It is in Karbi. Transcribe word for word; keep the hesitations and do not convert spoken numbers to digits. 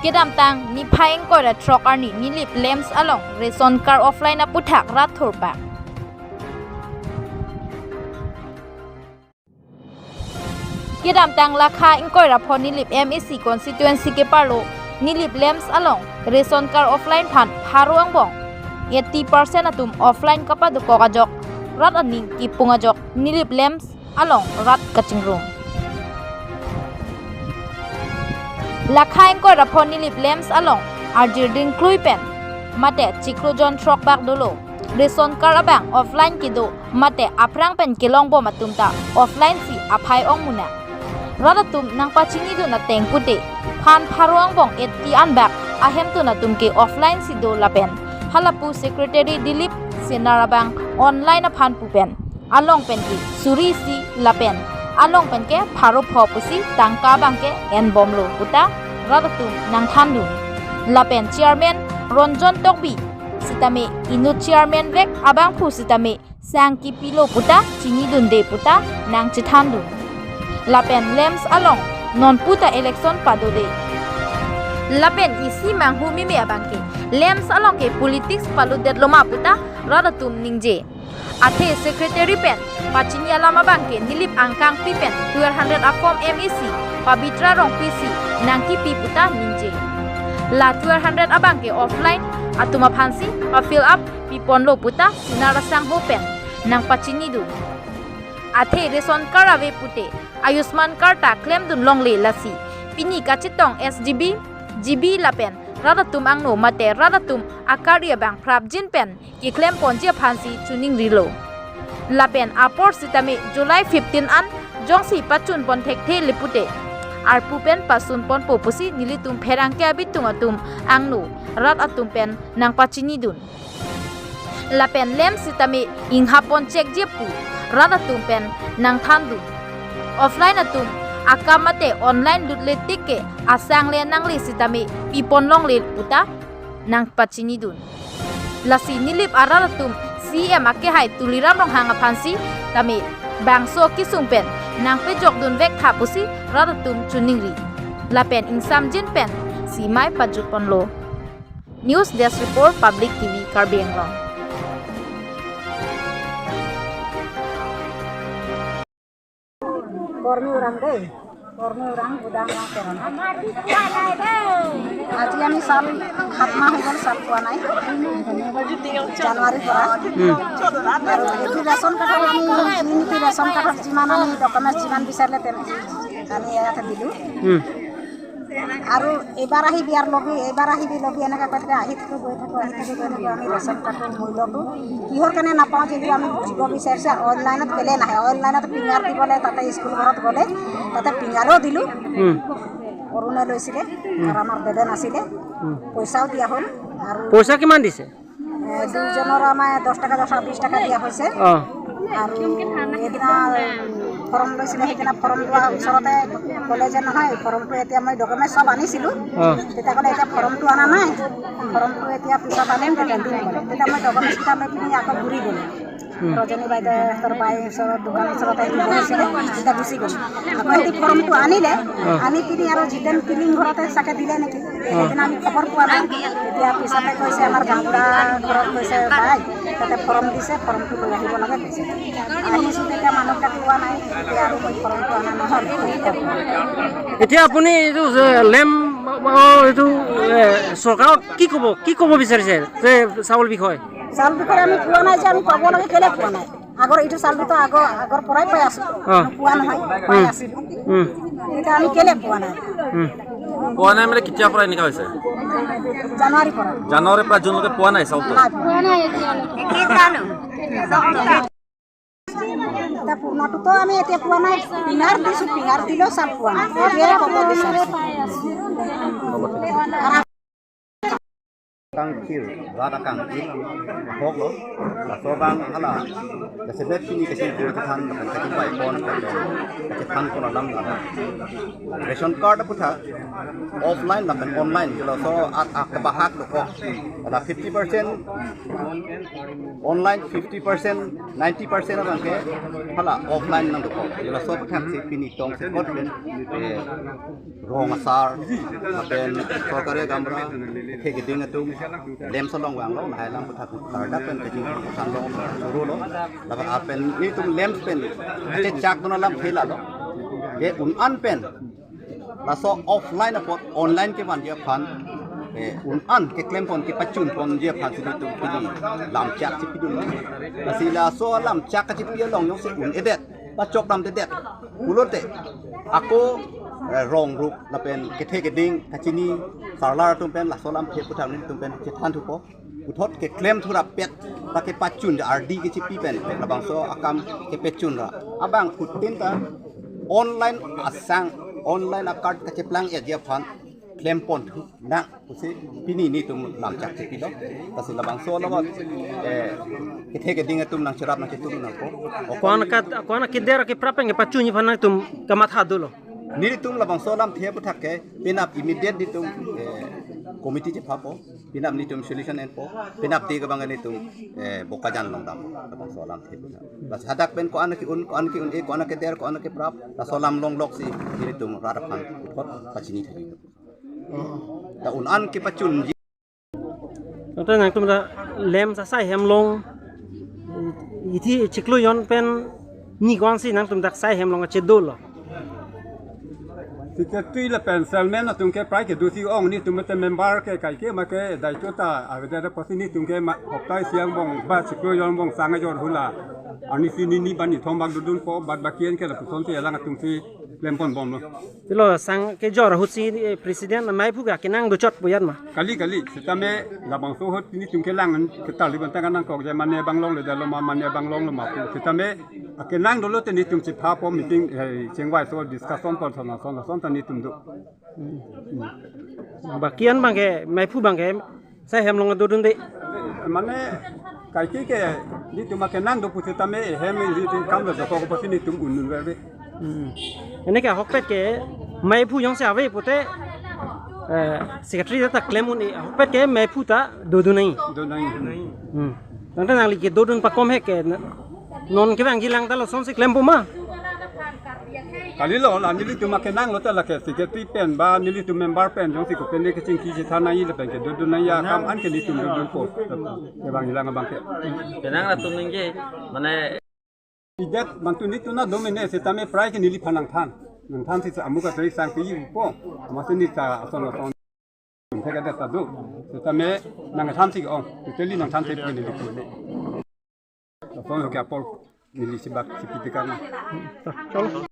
Kedamtang niphai ingkoi ra throk arni Nilip LAMPS along ration card offline aputhak rat thurpak. Kedamtang lakha ingkoi ra pho Nilip MAC constituency keparlo Nilip LAMPS along ration card offline aphan pharo angbong eighty percent atum offline kapadokok ajok rat aning kipung ajok Nilip LAMPS along rat kachingrum. Lakha ingkoi ra pho Nilip LAMPS along arjir dingklui pen mate chiklo jon throkbak dolo. Ration card abang offline kedo mate aphrang pen kelongbom atum ta offline si aphai ong muna. Rat atum nangpachinidun ateng pute phan pharo angbong eighty anbak ahemtun atum ke offline si do lapen halapu secretary Dilip Senar abang online aphan pu pen along pen ke suri isi lapen along pen ke pharo pho pusi tangka abang ke enbomlo puta rat atum nangthandun. Lapen chairman Ronjon Tokbi sitame inut chairman vek abangphu sitame sang kipilo puta chinidunde puta nangchethandun. Lapen LAMPS along non puta election padode. Lapen isi manghu meme abang ke LAMPS along ke politics palutdetlo ma puta rat atum ningje. Athe secretary pen pachini alam abang ke Nilip angkangpi pen twelve hundred a form MAC Pabitra Rongpi si nangkipi puta ningje. La twelve hundred abang ke offline atum aphansi pa fill up piponlo puta Senar asangho pen nangpachinidun. Athe ration card ave pute Ayushman card ta klemdun longle lasi pini kachetong SGB, GB lapen rat atum angno mate rat atum akari abang prapjin pen keklem ponji aphansi choningrilo. Lapen apor sitame July fifteen an jongsi pachun pon thekthe le pute arpu pen pasun ponpo pusi nelitum pherangke abitung atum angno rat atum pen nangpachinidun. Lapen LAMPS sitame inghap pon chekji pu rat atum pen nangthandun. Offline atum akam mate online lutle tik ke asang le nangle sitame pipon longle puta nangpachinidun. Lasi Nilip arat atum CEM akehai Tuliram Ronghang aphansi tame bangso kesung pen nangpejokdun vek tha pusi rat atum choningri. Lapen ingsamjin pen simai pajut ponlo. News Desk Report, Public TV, Karbi Anglong. কৰ্মী ওৰাং দেই, কৰ্মী ওৰাং গুদাম ওৰাং প্ৰেৰণ। আজি আমি চাউল সাত মাহ হৈ গ'ল, চাউল পোৱা নাই। জানুৱাৰীৰ পৰা। উম। আৰু এইটো ৰেচন কাৰ্ডৰ আমি যি নেকি ৰেচন কাৰ্ডৰ যিমান আমি ডকুমেণ্টছ যিমান বিচাৰিলে তেনে আমি ইয়াতে দিলোঁ। উম। আৰু এইবাৰ আহিবি আৰু ল'বি, এইবাৰ আহিবি ল'বি, এনেকৈ কৈ থাকে। আহি থাকোঁ, গৈ থাকোঁ, আহি থাকোঁ, গৈ থাকোঁ। আমি ৰেচন কাৰ্ডৰ মূল্যটো কিহৰ কাৰণে নাপাওঁ, যিটো আমি বুজিব বিচাৰিছোঁ। আৰু অনলাইনত কেলে নাহে, অনলাইনত ফিংগাৰ দিবলৈ তাতে স্কুল ঘৰত গ'লে তাতে ফিংগাৰো দিলোঁ। উম। অৰুণে লৈছিলে আৰু আমাৰ দেৱেন আছিলে, উম। পইচাও দিয়া হ'ল। আৰু পইচা কিমান দিছে? এ, দুইজনৰ আমাৰ দহ টকা, দহ টকা, বিশ টকা দিয়া হৈছে। অ। আৰু সেইদিনা ফৰ্ম লৈছিলে, সেইদিনা ফৰ্ম লোৱা ওচৰতে ক'লে যে, "নহয়, ফৰ্মটো এতিয়া মই ডকুমেণ্ট চব আনিছিলোঁ।" অ। তেতিয়া ক'লে, "এতিয়া ফৰ্মটো অনা নাই, ফৰ্মটো এতিয়া পিছত আনিম, তেতিয়া দিম," ক'লে। তেতিয়া মই ডকুমেণ্টছকেইটা লৈ পিনি আকৌ ঘূৰি গ'লোঁ। উম। ৰজনী বাইদেউহঁতৰ বাই ওচৰত, দোকান ওচৰতে আহি বহিছিলে, তেতিয়া গুচি গ'ল। আকৌ সিহঁতি ফৰ্মটো আনিলে, অ। আনি পিনি আৰু জিতেন পিলিং ঘৰতে চাগে দিলে নেকি? অ। সেইদিনা আমি খবৰ পোৱা নাই। তেতিয়া পিছতে কৈছে, আমাৰ গাঁওবুঢ়া ঘৰত কৈছে, "বাই, তাতে ফৰ্ম দিছে, ফৰ্মটো লৈ আহিব লাগে," কৈছে। আহিছোঁ, তেতিয়া মানুহকেইটাক পোৱা নাই। তেতিয়া আৰু মই ফৰ্মটো অনা নহ'ল। এতিয়া আপুনি এইটো যে লেম, অ, এইটো, এ, চৰকাৰক কি ক'ব, কি ক'ব বিচাৰিছে যে চাউল বিষয়ে? চাউল বিষয়ে আমি পোৱা নাই যে আমি পাব লাগে, কেলে পোৱা নাই? আগৰ এইটো চাউলটো আগৰ, আগৰ পৰাই পাই আছোঁ। অ। পোৱা নহয়, পাই উম। আছিলোঁ। উম। এতিয়া আমি কেলে পোৱা নাই? উম। পোৱা নাই মানে কেতিয়াৰ পৰা এনেকুৱা হৈছে? জানুৱাৰীৰ পৰা। জানুৱাৰীৰ পৰা জুনলৈকে পোৱা নাই চাউলটো? নাই পোৱা। পোৱা নাই এতিয়ালৈকে। এতিয়া পুৰণাটোতো আমি এতিয়া পোৱা নাই। ফিংগাৰ দিছোঁ, ফিংগাৰ দিলেও চাউল পোৱা নাই। এতিয়াই ক'ব বিচাৰিছোঁ। tangkir rat akang ik hok lo. Laso abang hala, jasemet pini kachingthur chethan, kachingpai pon, kachingthan pon alam hala. Ration card aputhak offline lapen online, laso at ak bahak dokok. Hala fifty percent online, fifty percent, ninety percent abang ke hala offline nangdokok. Laso aputhak si pini tongsekot pen, eh, rong asar, lapen sorkari agamra, kethe keding atum, LAMPS along vanglo, lahai alam aputhak kardap pen kachingthur chethan long choro lo, lapen apen nelitum LAMPS pen, achechak dun alamthe lalo. Ke un-an pen, laso offline apot online kevanji aphan, eh, un-an keklem pon kepachun ponji aphan si nelitum pini lamchak chepidun lo. Lasi laso lamchak kachepi along jongsi un-edet, pachok damdedet pulote, ako, eh, rong rup lapen kethe keding kachini sarlar atum pen laso alamthe aputhak nelitum pen chethan thupo. Puthot keklem thurapet, ta kepachun ardi kechepi pen, labangso akam kepachun ra. Abangphutin ta online asang, online a-card kacheplang-etji aphan klem pon thu nang pusi pini nelitum lamchak chepilo. Lasi labangso along, eh, kethe keding atum nangcherap nangchetum nangpo. Ko-an ka, ko-an keder keprap pen kepachunji aphan nangtum kamatha dolo? Nelitum labangso alamthe aputhak ke penap immediate nelitum, eh, committee chephapo. Penap nelitum solution enpo. Penap dei ke abang nelitum, eh, Bokajan along dam. Labangso alamthe aputhak. Lasi hadak pen ko-an ke-un, ko-an ke-un-e, ko-an keder, ko-an keprap, laso alam longlok si nelitum rat aphan puthot pachini thek. Ta un-an kepachunji. Tangte nangtum ta LAMPS asai hem along, ithi chiklo jon pen ni ko-an si nangtum dak sai hem along ache dolo? Secretary lapen chairman atum ke prai kedo si ong, nelitum mate member ke kaike ma ke daito ta avedet apotsi nelitum ke ma hopta isi angbong ba chiklo jon angbong sang ajor hula. Arnisi nini ba nithom bak dodunpo, bad baki an ke lapuson si alang atum si klem pon bomlo. Tilo sang kejor ahut si, eh, president maiphu ke akenang dochot pu yan ma? Kali, kali. Sitame labangso ahut nelitum kelang an ketarli bantang nangkok je mane abang longledetlo ma, mane abang longlo ma pu. Sitame akenang dolo te nelitum chephapo meeting, eh, chingvai so discussion pon son son son ta nelitum do. Baki an abang ke, maiphu abang ke sai hem along dodunde? Mane kaike ke nelitum akenang do pusitame hem nelitum kam do dokok pusi nelitum un-un verve. Hmm. Ene ke ahokpet ke maiphu jongsi ave pute, eh, secretary ta klem un-e, ahokpet ke maiphu ta dodun nangji. Do nangji. Hmm. Tangte nangli kedodun pakom he ke na-, non kevangji lang ta lason si klempo ma? Kalilo, la nelitum akenang lo ta lake secretary pen ba nelitum member pen jongsi kopi ne kechingki chethan nangji lapen kedodun nangji akam an ke nelitum dodunpo. Kevangji lang abang ke. Kenang atum ningje, mane idet bantu nelitum na domine sitame prai ke neliphan nangthan. Nangthan si amu ka teri sang pi po. Amatsi neli ta ason ason thek adet ta do. Sitame nangthan si ong. Totally nangthan si pi nelitum ne. Ason ke apor neli sibak sipi tekan. Cholo.